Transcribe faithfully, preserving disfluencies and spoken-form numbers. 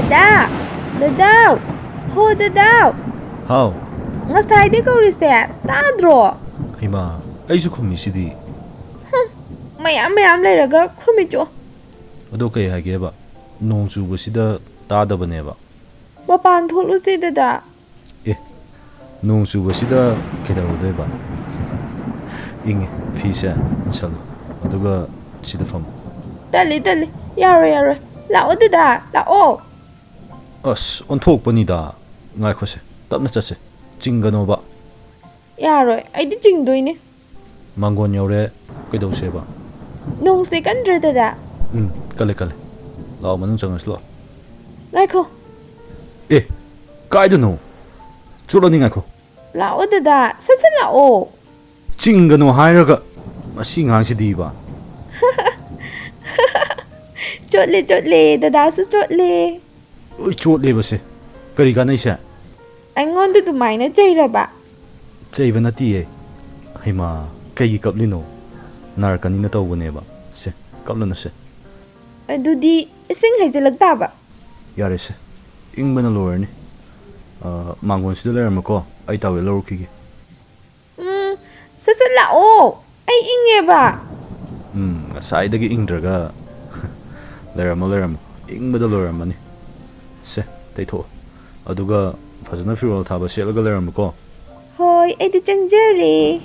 ꯗꯗꯥ! ꯗꯗꯥꯎ! ꯍꯣ ꯗꯗꯥꯎ! ꯍꯥꯎ꯫ ꯉꯁꯥꯏꯗꯩ ꯀꯧꯔꯤꯁꯦ ꯇꯥꯗ꯭ꯔꯣ? ꯍꯩꯃꯥ, ꯑꯩꯁꯨ ꯈꯨꯝꯃꯤꯁꯤꯗꯤ꯫ ꯍꯨꯝ, ꯃꯌꯥꯝ ꯃꯌꯥꯝ ꯂꯩꯔꯒ ꯈꯨꯝꯃꯤꯆꯣ꯫ ꯑꯗꯣ ꯀꯩ ꯍꯥꯏꯒꯦꯕ? ꯅꯣꯡ ꯆꯨꯕꯁꯤꯗ ꯇꯥꯗꯕꯅꯦꯕ꯫ ꯃꯄꯥꯟ ꯊꯣꯛꯂꯨꯁꯦ ꯗꯗꯥ꯫ ꯑꯦ, ꯅꯣꯡ ꯆꯨꯕꯁꯤꯗ ꯀꯩꯗꯧꯔꯨꯗꯣꯏꯕ? ꯏꯪꯉꯦ, ꯐꯤꯁꯦ ꯏꯟꯁꯜꯂꯣ, ꯑꯗꯨꯒ ꯁꯤꯗ ꯐꯝꯃꯣ꯫ ꯇꯜꯂꯤ, ꯇꯜꯂꯤ, ꯌꯥꯔꯣꯏ, ꯌꯥꯔꯣꯏ꯫ ꯂꯥꯛꯑꯣ ꯗꯗꯥ, ꯂꯥꯛꯑꯣ꯫ ꯑꯁ, ꯑꯣꯟꯊꯣꯛꯄꯅꯤꯗ꯫ ꯉꯥꯏꯈꯣꯁꯦ, ꯇꯞꯅ ꯆꯠꯁꯦ, ꯆꯤꯡꯒꯅꯣꯕ꯫ ꯌꯥꯔꯣꯏ, ꯑꯩꯗꯤ ꯆꯤꯡꯗꯣꯏꯅꯦ꯫ ꯃꯥꯡꯒꯣꯟ ꯌꯧꯔꯦ, ꯀꯩꯗꯧꯁꯦꯕ? ꯅꯣꯡꯁꯦ ꯀꯟꯗ꯭ꯔ ꯗꯗꯥ? ꯎꯝ, ꯀꯜꯂꯦ, ꯀꯜꯂꯦ꯫ ꯂꯥꯛꯑꯣ, ꯃꯅꯨꯡ ꯆꯪꯉꯁꯤ ꯂꯥꯛꯑꯣ꯫ ꯉꯥꯏꯈꯣ꯫ ꯑꯦ, ꯀꯥꯏꯗꯅꯣ? ꯆꯣꯠꯂꯅꯤ, ꯉꯥꯏꯈꯣ꯫ ꯂꯥꯛꯑꯣ ꯗꯗꯥ, ꯁꯠ ꯁꯠ ꯂꯥꯛꯑꯣ꯫ ꯆꯤꯡꯒꯅꯣ ꯍꯥꯏꯔꯒ, ꯃꯁꯤ ꯑꯉꯥꯡꯁꯤꯗꯤꯕ꯫ ꯆꯣꯠꯂꯦ, ꯆꯣꯠꯂꯦ, ꯗꯗꯥꯁꯨ ꯆꯣꯠꯂꯦ꯫ ꯂꯣꯏ ꯆꯣꯠꯂꯦꯕꯁꯦ꯫ ꯀꯔꯤ ꯀꯥꯟꯅꯩꯁꯦ? ꯑꯩꯉꯣꯟꯗ ꯑꯗꯨꯃꯥꯏꯅ ꯆꯩꯔꯕ? ꯆꯩꯕ ꯅꯠꯇꯤꯌꯦ꯫ ꯍꯩꯃꯥ, ꯀꯩꯒꯤ ꯀꯞꯂꯤꯅꯣ? ꯅꯥꯔꯛꯀꯅꯤꯅ ꯇꯧꯕꯅꯦꯕ꯫ ꯁꯦ, ꯀꯞꯂꯅꯨꯁꯦ꯫ ꯑꯗꯨꯗꯤ ꯏꯁꯤꯡ ꯍꯩꯖꯤꯜꯂꯛ ꯇꯥꯕ꯫ ꯌꯥꯔꯦꯁꯦ, ꯏꯪꯕꯅ ꯂꯣꯏꯔꯅꯤ꯫ ꯑ, ꯃꯥꯡꯒꯣꯟꯁꯤꯗ ꯂꯩꯔꯝꯃꯣꯀꯣ, ꯑꯩ ꯇꯥꯋꯦꯜ ꯂꯧꯔꯨꯈꯤꯒꯦ꯫ ꯎꯝ, ꯁꯠ ꯁꯠ ꯂꯥꯛꯑꯣ, ꯑꯩ ꯏꯪꯉꯦꯕ꯫ ꯎꯝ, ꯉꯁꯥꯏꯗꯒꯤ ꯏꯪꯗ꯭ꯔꯒ꯫ ꯂꯩꯔꯝꯃꯣ, ꯂꯩꯔꯝꯃꯣ, ꯏꯪꯕꯗ ꯂꯣꯏꯔꯝꯃꯅꯤ꯫ ꯁꯦ, ꯇꯩꯊꯣꯛꯑꯣ꯫ ꯑꯗꯨꯒ ꯐꯖꯅ ꯐꯤꯔꯣꯜ ꯑꯊꯥꯕ ꯁꯦꯠꯂꯒ ꯂꯩꯔꯝꯃꯨꯀꯣ꯫ ꯍꯣꯏ, ꯑꯩꯗꯤ ꯆꯪꯖꯔꯦ꯫